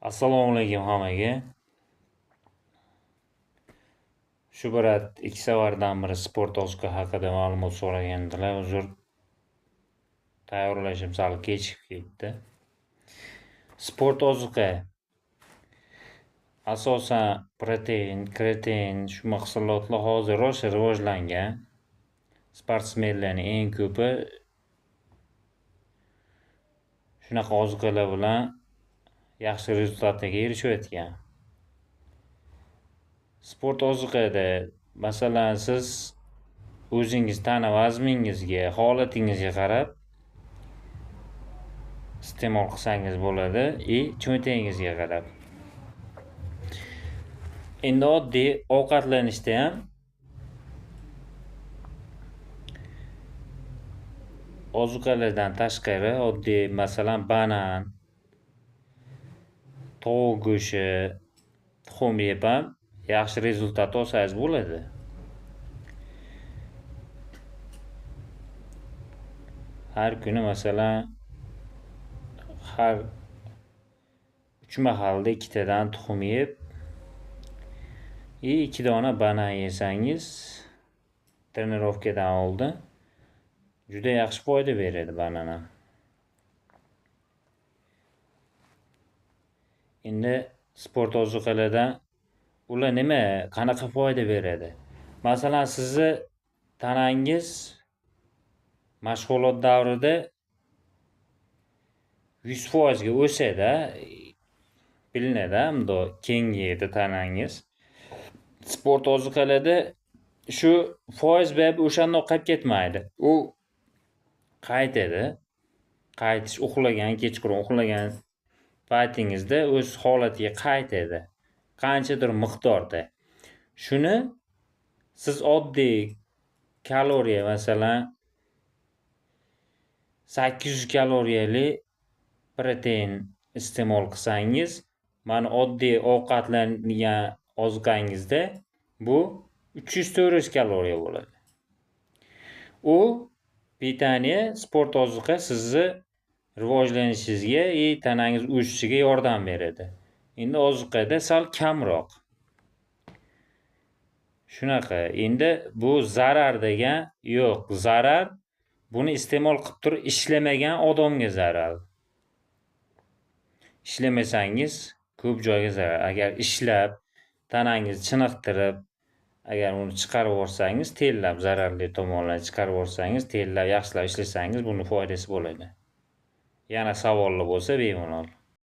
Assalomu alaykum hammaga. Shu brat ikki safardan biri sport ozuqa haqida ma'lumot so'ragandilar. Uzr, tayyorlashim sal kechikib ketdi. Sport ozuqa asosan protein, kreatin shu mahsulotlar hozir rosa rivojlangan. Sportsmenlarning eng ko'pi shunaqa ozuqalar bilan yaxshi rezultatga erishayotgan. Sport ozuqada, masalan, siz o'zingiz tana vazmingizga, holatingizga qarab iste'mol qilsangiz bo'ladi и cho'ntagingizga qarab. Endi oddiy ovqatlanishda ham ozuqalardan tashqari oddiy, masalan, banan, tovuq go'shti, tuxum yeb ham yaxshi rezultat olsangiz bo'ladi. Har kuni, masalan, har 3 mahalda ikkitadan tuxum yeb и 2 dona banan yesangiz trenirovkadan oldin juda yaxshi foyda beradi banan ham. Endi sport ozuqalardan ular nima, qanaqa foyda beradi? Masalan, sizni tanangiz mashg'ulot davrida 100% ga o'sadi, bilinadi, bundoq kengayadi tanangiz. Sport ozuqalarda shu foiz berib o'shandoq qolib ketmaydi. U qaytadi. Qaytish uxlagan, kechqurun uxlagan paytingizda o'z holatiga qaytadi. Qanchadir miqdorda. Shuni siz oddiy kaloriya, masalan, 800 kaloriyali protein iste'mol qilsangiz, mana oddiy ovqatlangan ozuqangizda bu 300-400 kaloriya bo'ladi. U pitaniya sport ozuqa sizni rivojlanishingizga и tanangiz o'sishiga yordam beradi. Endi ozuqada sal kamroq. Shunaqa. Endi bu zarar degan yo'q. Zarar buni iste'mol qilib turib ishlamagan odamga zarar. Ishlamasangiz ko'p joyga zarar. Agar ishlab, tanangizni chiniqtirib, agar uni chiqarib yuborsangiz, terlab zararli tomonlarni chiqarib yuborsangiz, terlab yaxshilab ishlasangiz, buni foydasi bo'ladi. Yana savollar bo'lsa bemalol.